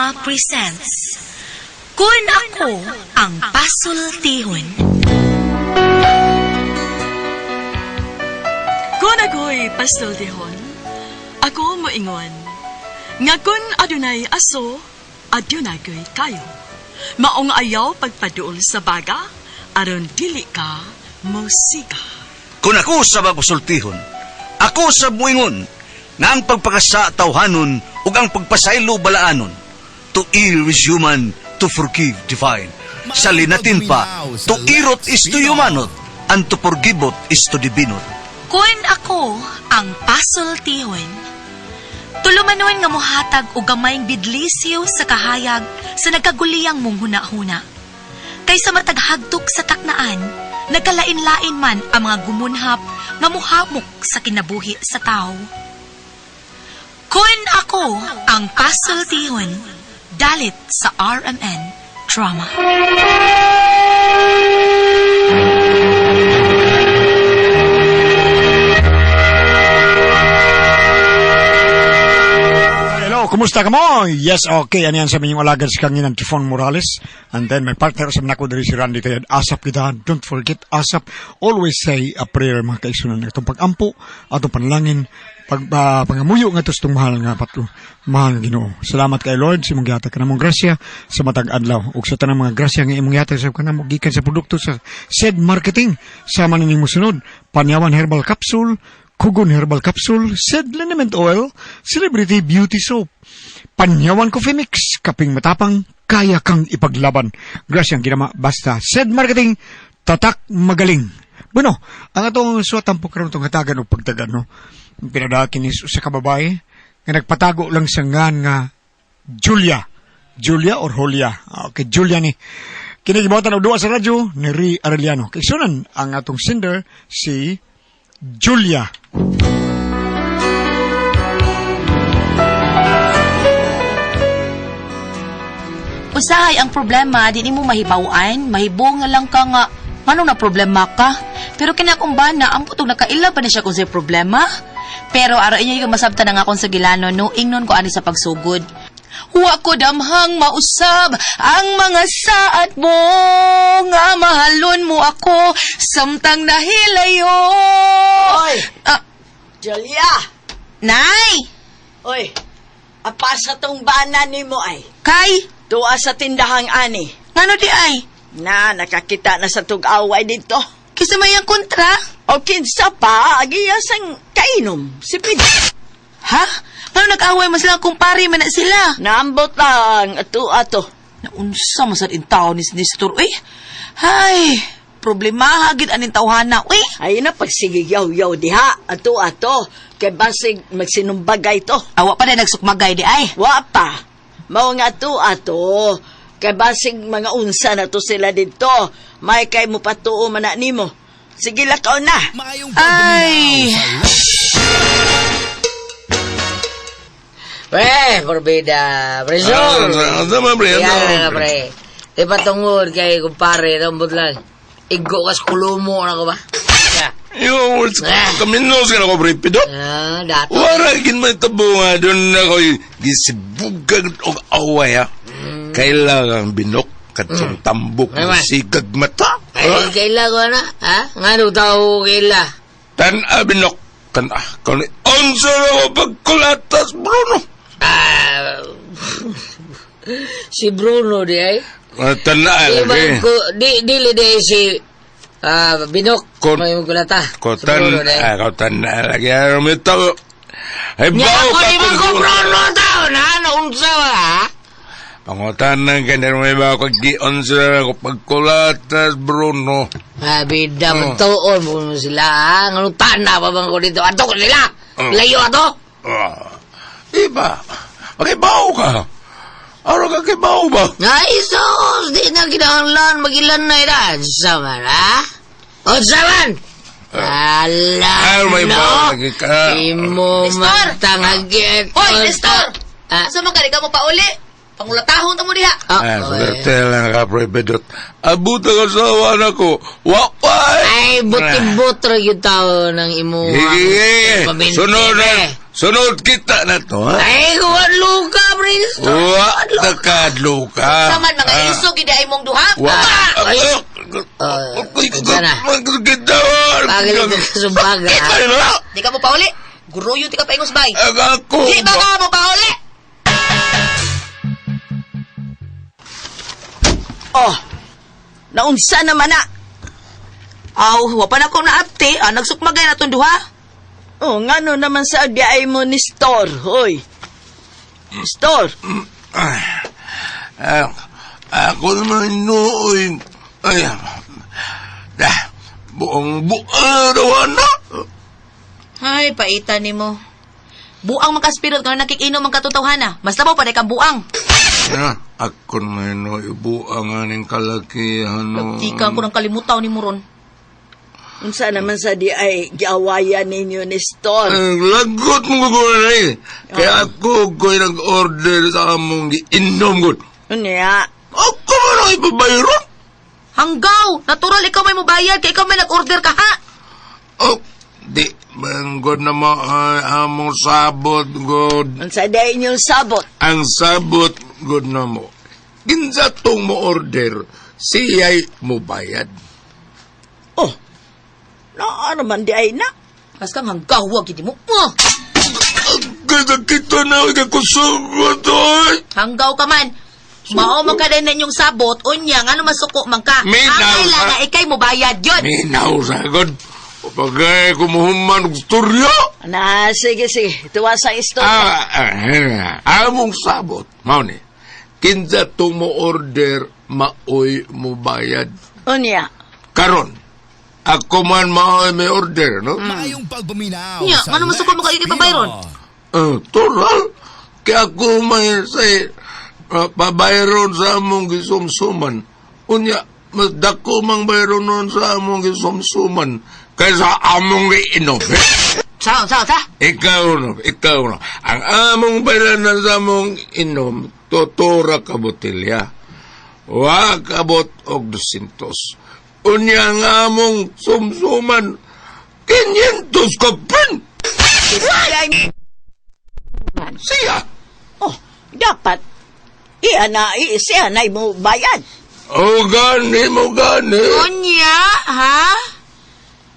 Drama presents Kun Ako Ang Pasultihon. Kun ako'y pasultihon, ako moingon, nga kun adunay aso, adunay ko'y kayo. Maong ayaw pagpaduol sa baga, aron dili ka mosiga. Kung ako sa magpasultihon, ako sa muingon, nga ang pagpakasa tawhanon ug ang pagpasaylo balaanon. To err is human, to forgive divine. Sa linatin pa, to irot is to humanot, and to forgiveot is to divinot. Kun ako ang pasultihon. Tulumanon nga mohatag og gamayng bidlisyo sa kahayag sa nagkaguliyang mong huna-huna. Kaysa mataghagtok sa taknaan, nagkalain-lain man ang mga gumunhap nga muhamok sa kinabuhi sa tao. Kun ako ang pasultihon, dalit sa RMN Drama. Hello, kumusta ka mo? Yes, okay. Ano yan sa minyong alagad sa kanginan, Trifon Morales. And then my partner sa nako diri si Randy Tayad. Asap kita. Don't forget, asap. Always say a prayer, mga kaisunan. Itong pag-ampo, atong panalangin, pangamuyo nga to sa itong mahal nga patro, mahal nga Ginoo. Salamat kay Lord sa imong gihatag kanamong grasya sa matag adlaw ug sa tanang mga grasya nga imong gihatag sa kanamo gikan sa produkto sa Sed Marketing sama nining mosunod Panyawan Herbal Capsule, Kugon Herbal Capsule, Sed Liniment Oil, Celebrity Beauty Soap, Panyawan Coffee Mix, kaping matapang, kaya kang ipaglaban. Grasyang ginama, basta Sed Marketing, tatak magaling. Bueno, ang atong suwatan po karon itong hatagan o pagtagan, no? Pinadakin ni sa kababae, nga nagpatago lang sa ngan nga Julia. Julia or Julia? Okay, Julia ni. Kinigibuhatan og duwa sa radyo ni Ri Arellano. Kaysunan ang atong sender si Julia. Usahay ang problema, di nimo mahibaw-an, mahibong na lang ka nga, ngano na problema ka? Pero kinakumba na, ang putog nakaila pa na siya kung sa'y problema. Pero araw inyo yung masabta na nga akong sa gilano, no, ingnon ko ani sa pagsugod. Wa ko damhang mausab ang mga saat mo, nga mahalon mo ako, samtang nahilayo. Oy! Ah, Julia! Nay! Oy, apa sa tong bana nimo ay? Kay! Tuwa sa tindahang ani. Ngano di ay? Na, nakakita na sa tug-away dito. Kisa may ang kontra? O kinsa pa, agiya sang kainom. Si Pid. Ha? Ngano nag-away man sila kumpare man na sila? Naambot lang, ato ato. Naunsa man sad intao ni Nestor, uy. Hay, problema gid aning tawhana, uy. Ay na, pagsigiyaw-yaw diha, ato ato. Kay basig magsinumbagay to. Awa pa na nagsukmagay di ay. Wa pa. Mao nga ato ato. Kay basig mga unsa na to sila dito. May kay mo patuo man na nimo. Sige lakaw na. Ay. Pre, porbida. Pre, sure. Ah, tama, pre. Yan Tama, na, pre. Di pa tungod kay kumpare, itong butlan. Igo kas kulumo na ko ba? Yung words, kaminos ka na ko, pre. Pidot. Ah, dato. Wala gin may tabo nga doon na ko gisibugag og away, ha. Kailangan binok katong tambok Ay, man. sigag mata. Ay, kaila ko na, ha? Nga no tao kaila. Tan-a binok. Tan-a. Kung unsa na ko pagkulatas, Bruno. Ah, si Bruno di ay. Ah, Tan-a Di ba lagi. ko, di, dili di si Binok. Kon- May kulata. Ko Si Bruno di ay. tan-a, ko tan-a lagi. Ano may tabo. Ay, Nya bao ako ka di man ko kung- Bruno tao na, naunsa ba, ha? Pangutan ng ganyan may ba ako gi-unsa na ko pagkulatas, Bruno. Ah, bida mo tuon mo sila, ha? Nganong tana pa bang ko dito? Ato ko nila! Oh. Layo ato! Ah, iba. Makibaw ka. Araw ka kibaw ba? Ay, sus! Di na kinahanglan, magilan na ila. Saman, ha? O, saman! Ala, Ay, may no! baw lagi ka. Imo Nestor! man tangagit. Hoy, Nestor! Ah, Asa man ka di ka mo pauli? Pangulatahon ta mo diha. ah, Ay, oy. swerte lang ka, pre, Bedot. Abuta ka sa awan ako. Wakway! Ay, buti-butro yung tao ng imo. Sige, sunod na. Sunod kita na to, ha? Ay, kuwan ka, Prince. Wa nakadlo ka. Saman mga isog gid ay mong duha. Wa. Ay. Sana. Pagalit ka sa baga. Ay, na. Di ka mo pauli. Guruyo ti ka paingos bay. Ang ako. Di ba ka mo pauli? Oh, naunsa naman na. Aw, wa pa na ko naapti. Ah, nagsukmagay na tong duha. Oh, ngano naman sa di mo ni store, hoy. Store. Ah, ako naman nooy. Ay, ah, buong buong na. Ay, paita nimo. Buang man kaspirot nga nakikinom ang katotohanan. Mas labaw pa kang buang. Ah, ako naman nooy buang aning kalakihan. no. Tika ko ng kalimutaw ni Muron. Unsa naman sa di ay giawayan ninyo ni store. Ang lagot mo ko na eh. Kaya ako ko'y nag-order sa among giinom ko. Unya. Ako man ang ipabayron. Hanggaw! Natural ikaw may mubayad kay ikaw may nag-order ka ha. Oh, di, manggod na mo ay among sabot, God. Unsa di ay inyong sabot. Ang sabot, God na mo. Kinsa tong mo order, siya'y mubayad. Oh. Na ano man di ay na. Mas kang hanggaw wag gid mo. Ah! Kita kita na, ikakusugot, oy! Hanggaw ka man. Mao man ka din inyong sabot, unya ngano masuko man ka. Minaw Ang kailangan ka. ikay mubayad yun. Minaw sa God. Pagay kumuhuman og storya. Na sige sige, tuwa sa istorya. Ah, ah, among sabot, mao ni. Kinsa tong mo order, maoy mubayad. Unya. Karon, ako man maoy may order, no? Maayong pagpaminaw Nya, sa ngano masuko mo ka ikay pabayron? Toral. Kaya ako may say, pabayron sa among gisumsuman. Unya, mas dako mang bayron nun sa among gisumsuman kaysa among giinom. Sa sa sa. Ikaw no, ikaw no. Ang among bayranan sa among inom, totora ka botelya. Wa kabot og 200. Unya ang among sumsuman, 500 ka pin! Siya! Oh, dapat iya na siya na mo bayad. O gani mo gani. Unya, ha?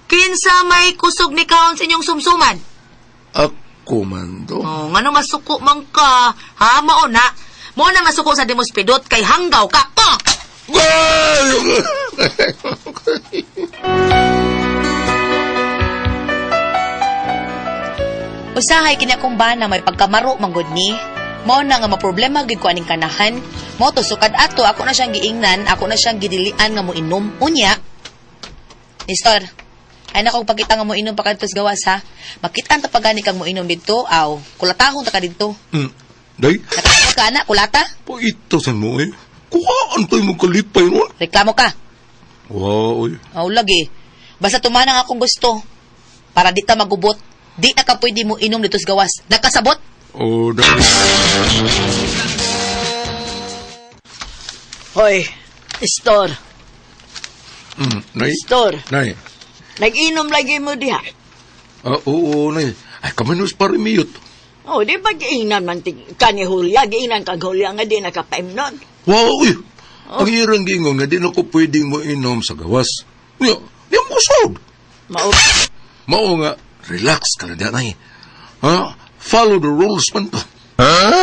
Kinsa may kusog ni kaon sa inyong sumsuman? Ako man to. Oh, ngano masuko man ka? Ha, mao na. Mao na masuko sa Demos Pidot kay hanggaw ka. Oh! Ay! Usahay kini akong bana may pagkamaro manggod ni. Mao na nga maproblema gyud ko aning kanahan. Mao to sukad ato ako na siyang giingnan, ako na siyang gidilian nga moinom. Unya. Nestor, ay nako pagkita nga moinom pa kadto sa gawas ha. Makitaan ta pagani kang moinom didto, aw, kulatahon ta ka didto. Day, Nakasabot ka ana, kulata? po ito sa mo eh. Kuhaan tayo mo kalipay nun. Reklamo ka. Wow, oy. Aw lagi. Basta tumanang akong gusto. Para di ta magubot. Di na ka pwede mo inom dito sa gawas. Nakasabot? Oh, day. Hoy, store, Nay. store. Nay. Nag-inom lagi mo diha. Ah, oo, nay. Ay, kami nus parimiyot. Oh, di ba giingnan man ti kani Julia, giingnan kag Julia nga di nakapaimnon. Wow, uy. Ang irang gingon nga di na ko pwedeng mo inom sa gawas. Niya, niya mo kusog. Mao Mao nga, relax ka na dyan, nay. Ha? Follow the rules man to.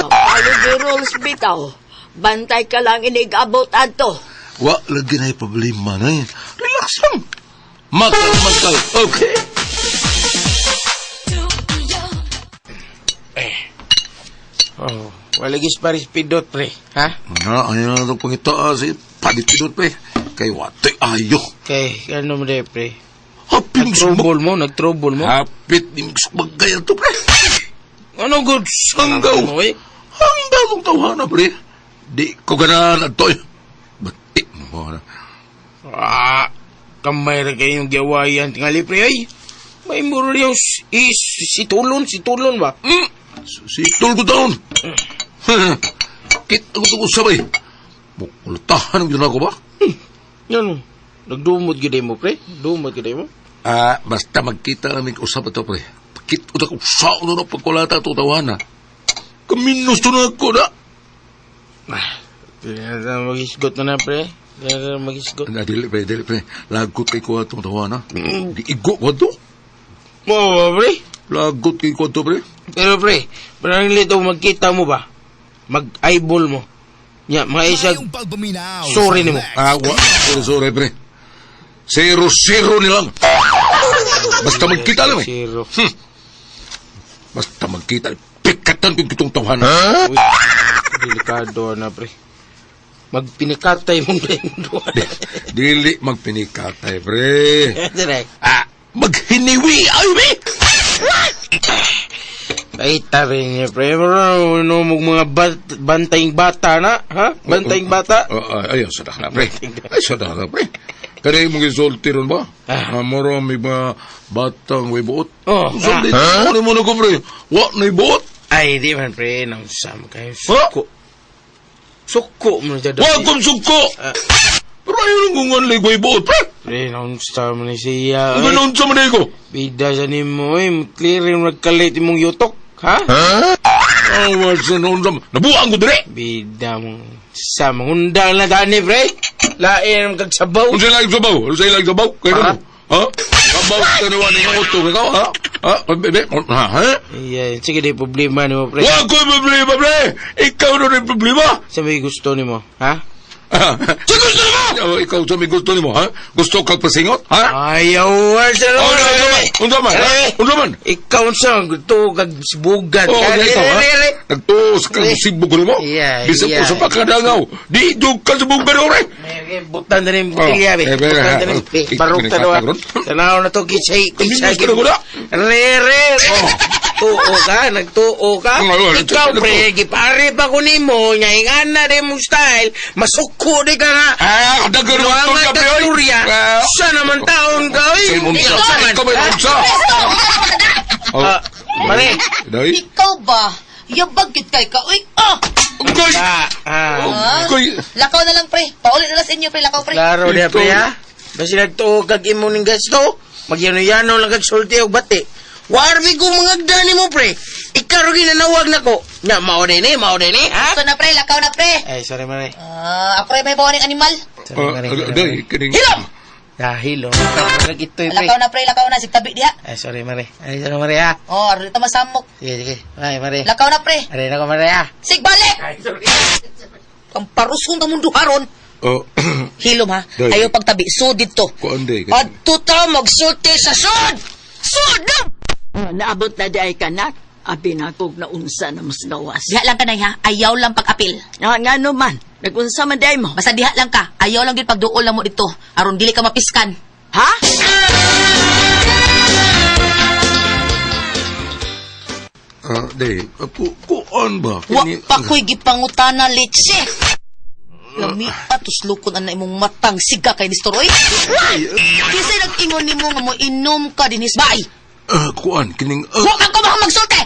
follow the rules bitaw. Bantay ka lang inigabot adto. Wa lagi na problema na Relax lang. Makal, makal. Okay. Oh, walagis paris pidot, pre. Ha? Nga, ayaw na itong pangitaas eh. Padit-pidot pa eh. Kay wato'y ayo. Kay, ano mo de, pre? Hapit Nag-trouble mo, nag-trouble mo. Hapit ni magsumagay to pre. Ano good? Hanggaw. Mo, eh? Hanggaw mong tawhana pre. Di ko ganahan ato eh. Bati mo na. Ah, kamay ra kayong giawayan. Tingali, pre, ay. May muro yung is, si Tulon, si Tulon ba? Hmm. Si Tulgo taon. Kit ako ito sabay. Bukultahan ang ginako ba? Ano? Nagdumot gid mo, pre? Dumot gid mo? Ah, basta magkita kami usap ito, pre. Sakit o ako sa uno na pagkulata to tawana. Kaminos to na ako na. Dili na magisgot na na, pre. Dili na magisgot. Na, dili pre, dili pre. Lagot kay ko atong tawana. Di igo ko to. Mo ba, pre? Lagot kay ko to pre. Pero pre, parang lito magkita mo ba? Mag-eyeball mo. Nya, mga isag, sorry nimo. Ah, wa. Sorry, sorry pre. Zero, zero nilang. Basta magkita lang eh. Zero. Basta magkita. Pikatan kong kitong tawana. Uy, delikado na, pre. Magpinikatay mong doon. Dili magpinikatay pre. Direk. Ah, maghiniwi ay be. Ay, tari niya, pre. Pero, ano, mo mga bantayng bata na, ha? Bantayng bata. Oh, ay, ayaw sa na pre. Ay sa na pre. Kaya mong isulti ron ba? Ah. Moro may mga batang way buot. Oh, Sulti. Ano mo na ko pre? Wa na buot. Ay, di man, pre. Nausam kayo. Ha? Suko. Suko mo na dyan. Wa kong suko. Ah. Pero ayaw nang gungan ligway way buot pre. Pre, naunsa mo na siya. Ang Ay, ganoon sa manay ko. bida sa nimo, eh. Clear yung nagkalit imong yutok, ha? Ang sa noon sa nabuang ko dire. Bida mo. Sa mangundang na dani, pre. Lain ang kagsabaw. Unsa lang sabaw? Unsa lang sabaw? Kay Ah. mo. Ha? Sabaw tanawan ni auto ikaw ha? Ha? Bebe? Ha? Ha? Iya, sige, di problema nimo, pre. Wa ko'y problema pre. Ikaw na rin problema. Sa may gusto nimo, ha? Sa gusto mo! Oh, ikaw sa may gusto nimo, ha? Gusto kag pasingot, ha? Ayaw, sa Oh, unsa man? Unsa man? ha? Eh. Unsa man? Ikaw sa gusto kag sibugan. Oh, Ka, ikaw, ha? re, re, re. Nagtuos kang sibog nimo. Yeah, Bisag yeah. ko sa pagkadangaw. Di jud ka sibugan ore. May butan na rin butilya, be. Oh, eh, Butan na rin. eh, eh, Barok ta na. karon. Tanaw na to, kisay, kisay. Kaminos ka na ko na. Re, re, re. Oh. Tuo ka, nagtuo ka. Ano, ano, Ikaw, ano, pre, gipare pa ko nimo, nya ingana de mo style, masuko di ka nga. Ah, dagan mo Luwangan ka, ka, pre, oy. Gloria. Ah. Sa naman taon ka, oy. Sa unsa? Ikaw man, Ikaw may ha? unsa? Oh. Ah, mare. Day. Ikaw ba? Yabag gid kay ka. Uy, ah! Koy. Ah, ah. Koy. Lakaw na lang pre. Paulit na lang sa inyo pre, lakaw pre. Klaro dia, Ito. pre, ha? Basta nagtuo kag imo ning gasto, magyano-yano lang kag sulti og bati. Warbi ko mga gdani mo, pre. Ikaw ro ginanawag nako. Nya, mao din eh, mao din eh, ha? So na pre, lakaw na pre. Ay, sorry, mare. Ah, ako rin may bawa ng animal. Sorry, mare. Ah, Day, kining. Hilom! Dahil, oh. Nag ito'y, pre. Lakaw na pre, lakaw na. Sigtabi diha. Ay, sorry, mare. Ay, sorry, mare, ha? Oh, aron ito masamok. Sige, sige. Ay, mare. Lakaw na pre. Aray na ko, mare, ha? Sigbalik! Ang parusong ta mundo haron. Oh, Hilom ha. Day. Ayaw pagtabi. So dito. kuan day. Adto ta magsulti sa sud. Sud! Oh, naabot na di ay kanak. Abi na kog naunsa na mas gawas. Diha lang ka nay ha. Ayaw lang pag-apil. Ah, nga naman. Nagunsa man di ay mo. Basta diha lang ka. Ayaw lang gyud pagduol na mo dito. Aron dili ka mapiskan. Ha? Ah, day, ako kuan ba? Wa Kini- pa ko'y gipangutana leche. Lami atos lukon ana imong matang siga kay Nestor oy. Kisay nag-ingon nimo nga mo inom ka dinhis bay. Ah, kuan kining Wa man ko makamagsulti.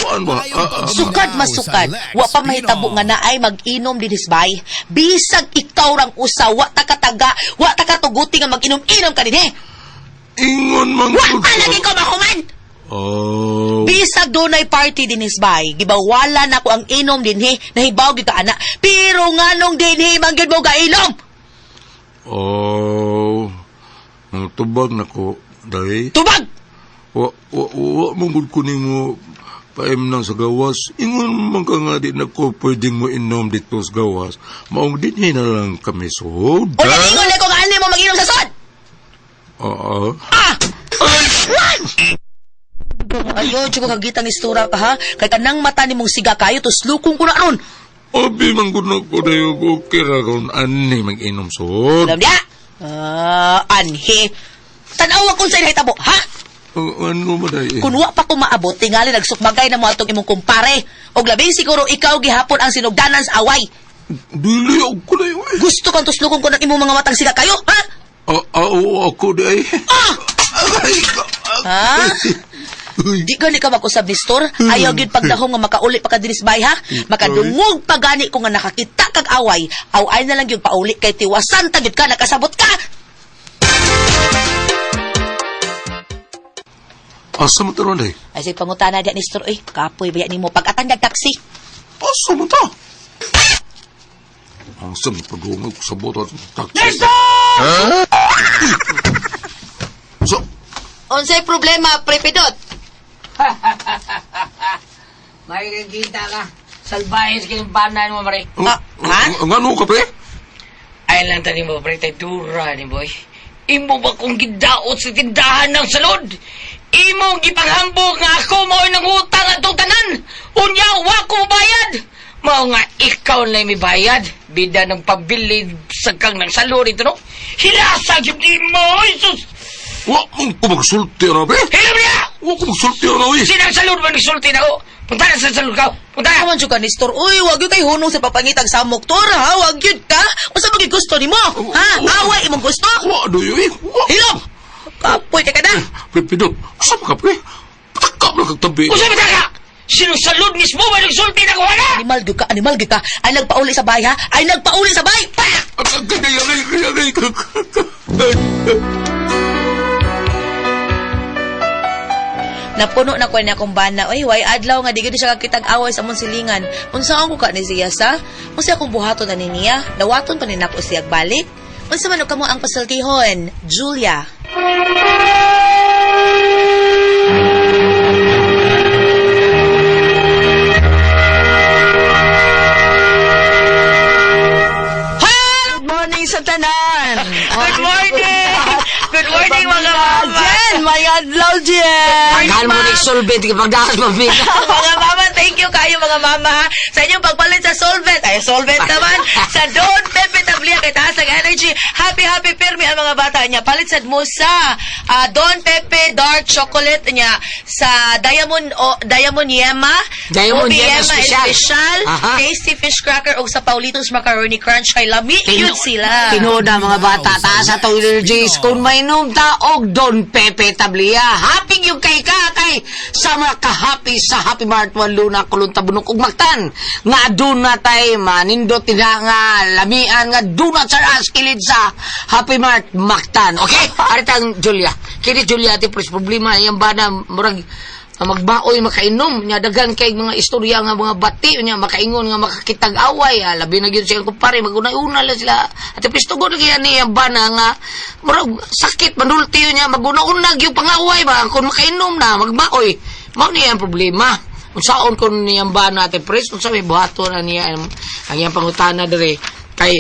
kuan ba? Ah, ah, Sukad masukad, wa pa mahitabo nga naay mag-inom dinhis bay. Bisag ikaw rang usa, wa ta kataga, wa ta katuguti nga mag-inom-inom ka dinhi. Ingon man Wa gud pa ko. lagi ko mahuman. Oh. Bisag dunay party dinhis bay, gibawala na ko ang inom dinhi, nahibaw gyud ka ana. Pero nganong dinhi man gyud mo gainom? Oh. Ang tubag nako, day. Tubag! Wa wa wa man gud ko nimo paimnang sa gawas. Ingon man ka nga di nako pwedeng mo inom dito sa gawas. Maong dinhi na lang kami suod. O nagingon na ko nga ani mo mag-inom sa sod! Oo. Ah! Ayo, tsaka kagitang istura ka ha. Kay kanang mata ni mong siga kayo, tuslukong ko na ron. Abi man gud nako dayo okay ra kon ani mag-inom suod. Alam niya? Ah, anhi. Tanawa kung sa'yo nahitabo, ha? Oh, ano ba day? Kung wa pa ko maabot, tingali nagsukmagay na mo atong imong kumpare. Og labing siguro ikaw gihapon ang sinugdanan sa away. Dili ako day. uy. Gusto kang tuslukong ko ng imong mga matang siga kayo, ha? Ah, ah, oo, ako day. Ah! Aray ko. Ha? Uy. Di gani ka mag-usab ni Store. Ayaw gyud pagdahom nga makauli pa ka dinis bay ha. Makadungog pa gani ko nga nakakita kag away. Away na lang gyud pauli kay tiwasan ta gyud ka nakasabot ka. Asa mo taron eh? Ay sige pangutana diya Nestor, oy, kapoy ba nimo pag-atandag taxi. Asa mo ta? Asa mo pagungag ko sa boto at taxi? Nestor! So, Unsay problema, Prepidot? May kita ka. Salbahes kayong banan mo, mare. Ah, ha? Ngano ka, pre? Ay lang tani mo, pre, tay dura ni boy. Imo ba kong gidaot sa tindahan ng salod? Imo gipanghambog nga ako mo nang utang atong tanan. Unya wa ko bayad. Mao nga ikaw na may bayad. Bida ng pabili sa kang ng salod ito, no? Hilasa gyud nimo, Jesus! Wa mong kumagsulti na, pre. Hilom niya! Wa ko magsulti na, uy. Sinang salod ba nagsulti na ko? Punta na sa salod ka. Punta na! Aman jud ka Nestor, uy, wag gyud kay hunong sa papangitag samok tor, ha? Wag gyud ka. Unsa man gyud gusto nimo? Ha? Away imong gusto? Wa, do eh. Wa. Hilom. Kapoy ka na. Pre, Pidot, asa mo ka, pre? Pataka mo lang kag tabi. Usa ba ka? Sinang salod mismo ba nagsulti na ko, wala? Animal gyud ka, animal gyud ka. Ay nagpauli sa bay ha? Ay nagpauli sa bay. Pa! Ay, ay, ay, ay, ay, Napuno na ko ni akong bana. Oy, way adlaw nga di gyud siya kakitag away sa among silingan. Unsa ko ka ni siya sa? Unsa akong buhaton ani niya? Dawaton pa ni nako siya balik. Unsa man og kamo ang pasultihon, Julia? Good morning sa tanan. Good morning! Good morning mga mama! Jen, may adlaw, Jen. Tagal mo na solvent kapag dakas mabigla. Mga mama, thank you kayo mga mama ha. Sa inyong pagpalit sa solvent. Ay, solvent naman. Sa Don Pepe Tablia kay taas ang energy. Happy, happy pirmi ang mga bata niya. Palit sad mo sa Don Pepe Dark Chocolate niya sa Diamond o, Diamond Yema. Diamond Ubi Yema Special. Special. Aha. Tasty Fish Cracker o sa Paulito's Macaroni Crunch kay lami yun sila. Tinuod na mga bata, taas sa itong energies. Kung mainom ta og Don Pepe Tablia. Happy yung kay ka kay sa mga kahappy sa Happy Mart One Luna Kulon Tabunok ug Mactan. Nga doon na tay manindot nila nga lamian nga do not sa kilid sa Happy Mart Mactan. Okay? Aritang Julia. Kini Julia ati pres problema iyang bana murag magbaoy makainom nya daghan kay mga istorya nga mga bati nya makaingon nga makakitag away, labi na gyud siyang kumpare maguna-una lang sila at pisto gud kaya ni ang bana nga murag sakit manulti niya maguna-una gyud pangaway ba kung makainom na magbaoy mao niya ang problema. Unsaon kun niyang bana ate pres, unsa may buhaton na niya ang iyang pangutana diri kay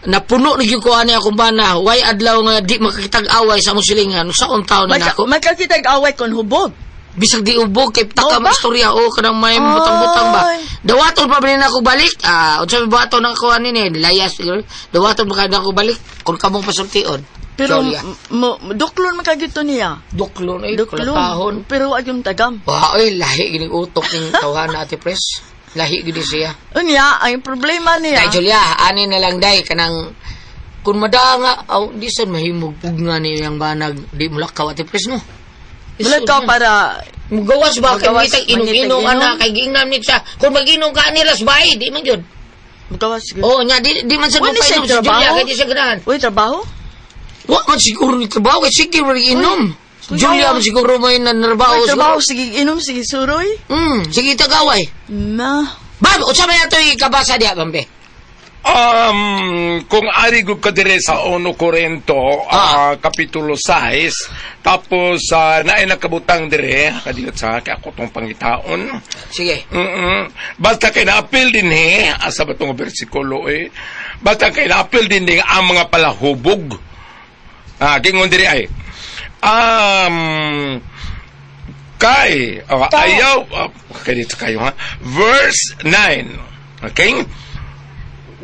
napuno na gyud ko ani akong bana way adlaw nga di makakitag away sa among silingan, unsaon taon na nako? Magkakitag away kon hubog. Bisag di ubog kay taka Oo ba? mo istorya o kanang may butang-butang ba. Ay. Dawaton pa ba nila ako balik? Ah, unsa may buhaton ang kuan nini? Layas siguro. Dawaton pa kada ako balik kung kamong pasultion. Pero Julia. duklon man kagito niya. Duklon ay Duklon. kulatahon. Pero wa yung tagam. Wa oy lahi gini utok ning tawhana ate pres. Lahi gini siya. Unya, ang problema niya. Dai Julia, ani na lang dai kanang kun madanga aw di sad mahimog pug nga ni yang banag di mulakaw ate pres no. Mulakaw para Mugawas ba kay Mugawas, mangitag inom-inom mangitag ana inom. kay giingnan ni siya. Kung mag-inom ka ani ras bahay, di man gyud. Mugawas. Oh, nya di man sad Wala siya mapainom si Julia trabaho? kay di siya ganahan. Uy, trabaho? Wa man siguro ni trabaho kay sige man inom. Julia man siguro may nanrabaho Uy, trabaho, siguro. sige inom, sige suroy. Sige tagaway. Na. Bab, unsa may atoy kabasa diha, Bambe? Kung ari gud ka dire sa 1 Corinto, kapitulo 6, tapos naay nakabutang dire, kadiyot sa kay ako tong pangitaon. Sige. Basta kay naapil din he, asa ba tong bersikulo eh. Basta kay naapil din din ang mga palahubog. Kingon dire ay. Kay ayaw kay dito kayo ha. Verse 9. Okay?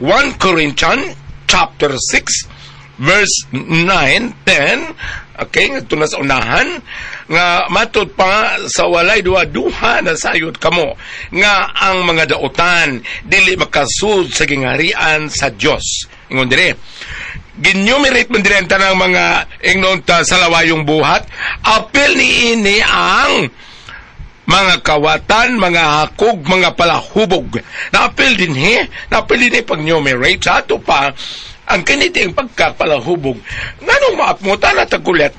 1 Corinthians chapter 6 verse 9, 10. Okay, ito na sa unahan nga matud pa sa walay duha-duha na sayod kamo nga ang mga dautan dili makasud sa gingharian sa Dios. Ingon dire, ginumerate man dire ang tanang mga ingnon ta sa lawayong buhat, apil ni ini ang mga kawatan, mga hakog, mga palahubog. Naapil din he, naapil din he pag numerate. Sa ato pa, ang kiniti ang pagkapalahubog. Nganong maapmutan at tagulat,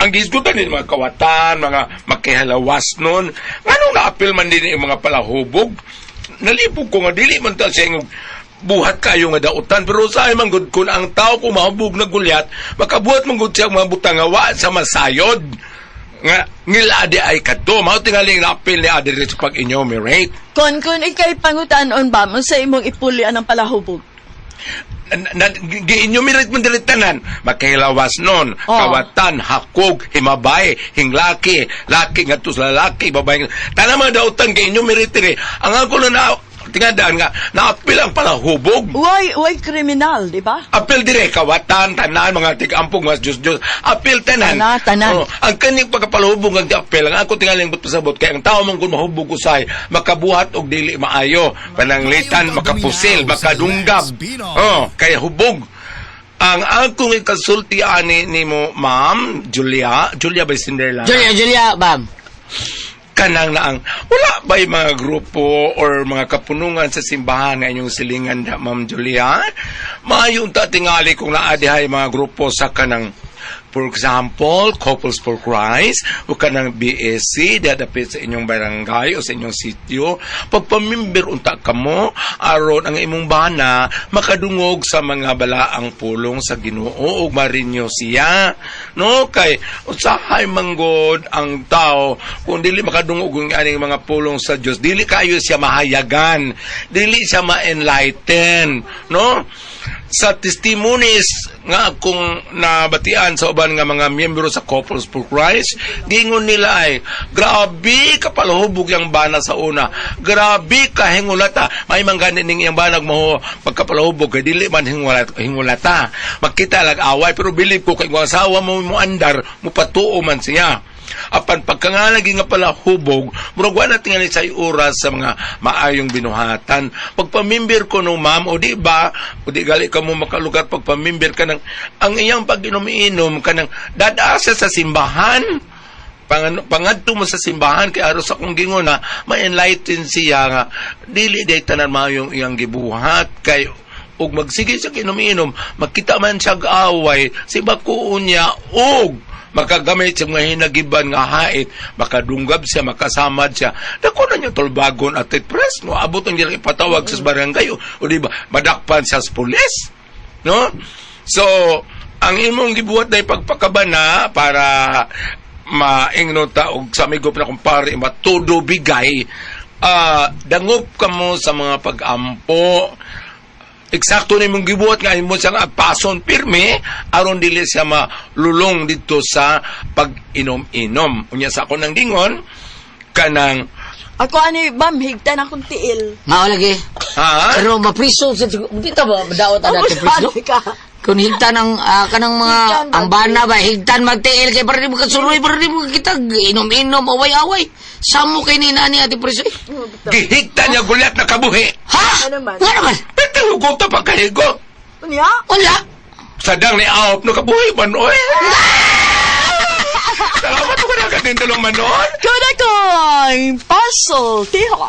Ang gisgutan ni mga kawatan, mga makihalawas nun. Nganong naapil man din yung mga palahubog? Nalipog ko nga dili man ta siya yung buhat kayo nga dautan, pero usahay man gud kun ang tao kung mahubog na gulyat, makabuhat man gud siya ang mga butang nga wa sa masayod nga ngila di ay kadto. Mao tingali naapil ni adiri sa pag-enumerate. Kon ikay pangutanon ba mo sa imong ipulian ang palahubog? Gi-enumerate man dili tanan, makilawas nun, kawatan, hakog, himabay, hinglaki, laki ngadto sa lalaki, babae, tanan mga dautan gi-enumerate diri. Ang ako na na tingadaan nga naapil ang palahubog. Way kriminal, di ba? Apil dire, kawatan, tanan, mga tig-ampong, mga Diyos Diyos. Apil tanan. Tanan, tanan. Oh, ang kaning pagkapalahubog ang apil, ang ako tingaling pasabot kay ang tao mong kung mahubog usay, makabuhat og dili maayo, pananglitan, makapusil, makadunggab. Oh, kay hubog. Ang akong ikasulti ani nimo, Ma'am Julia, Julia by Cinderella. Julia, Julia, bam. Kanang naang wala ba'y mga grupo or mga kapunungan sa simbahan nga inyong silingan da, Ma'am Julia? Maayo unta tingali kung naa dihay mga grupo sa kanang, for example, Couples for Christ o kanang BSC dapit sa inyong barangay o sa inyong sitio. Pagpamimber unta kamo aron ang imong bana makadungog sa mga balaang pulong sa Ginoo ug marinyo siya, no? Kay usahay manggod ang tao kung dili makadungog ang aning mga pulong sa Dios, dili kayo siya mahayagan, dili siya ma-enlighten, no? Sa testimonies nga akong nabatian sa uban nga mga miyembro sa Couples for Christ, gingon nila ay grabe kapalahubog yang bana sa una, grabe kahingulata. May man gani ning iyang banag mo pagkapalahubog kay dili man hingulat, hingulata, makita lag away, pero bilib ko kay kung asawa mo mo andar, mo patuo man siya. Apan pagkangalagi nga palahubog, murag wa na tingali sa oras sa mga maayong binuhatan. Pagpamimber ko no, ma'am, o di ba, o di gali ka mo makalugar pagpamimber ka ng ang iyang pag-inom-inom ka ng dadasa sa simbahan. Pangadto mo sa simbahan kay aros akong gingon na ma-enlighten siya nga dili day tanan maayong iyang gibuhat, kay ug magsige siya inom-inom, makita man siya away si bakuon niya ug makagamit sa mga hinagiban nga hait, makadunggab siya, makasamad siya. Dako na niya tulbagon at press, no? Abot ang nila ipatawag sa barangay, o di ba, madakpan siya sa pulis. No? So, ang imong gibuhat na ipagpakabana para maingno ta og sa amigo na kumpare matudo bigay, dangop ka mo sa mga pag-ampo. Eksakto na imong gibuhat nga imo siyang apason pirmi aron dili siya malulong dito sa pag-inom-inom. Unya sa ako nang gingon kanang Ako ani, bam, higtan akong tiil. Mao lagi. Ha? Pero mapriso sa dito ba daot ana Ako to priso? saan ka? Kung higtan ang kanang mga Higtan ang bana ba, higtan magtiil kay para di mo kasuroy, para di mo kita inom-inom, away-away. Samo kay ni nani ati priso, eh. Gihigtan niya gulat na kabuhi. Ha? Ano man? Nga naman? Pwede hugot pa kahigot. Unya? Wala. Sadang ni Aop no kabuhi man oy. Salamat ko na katin tulong manon. Kuna ko ang puzzle, tiho.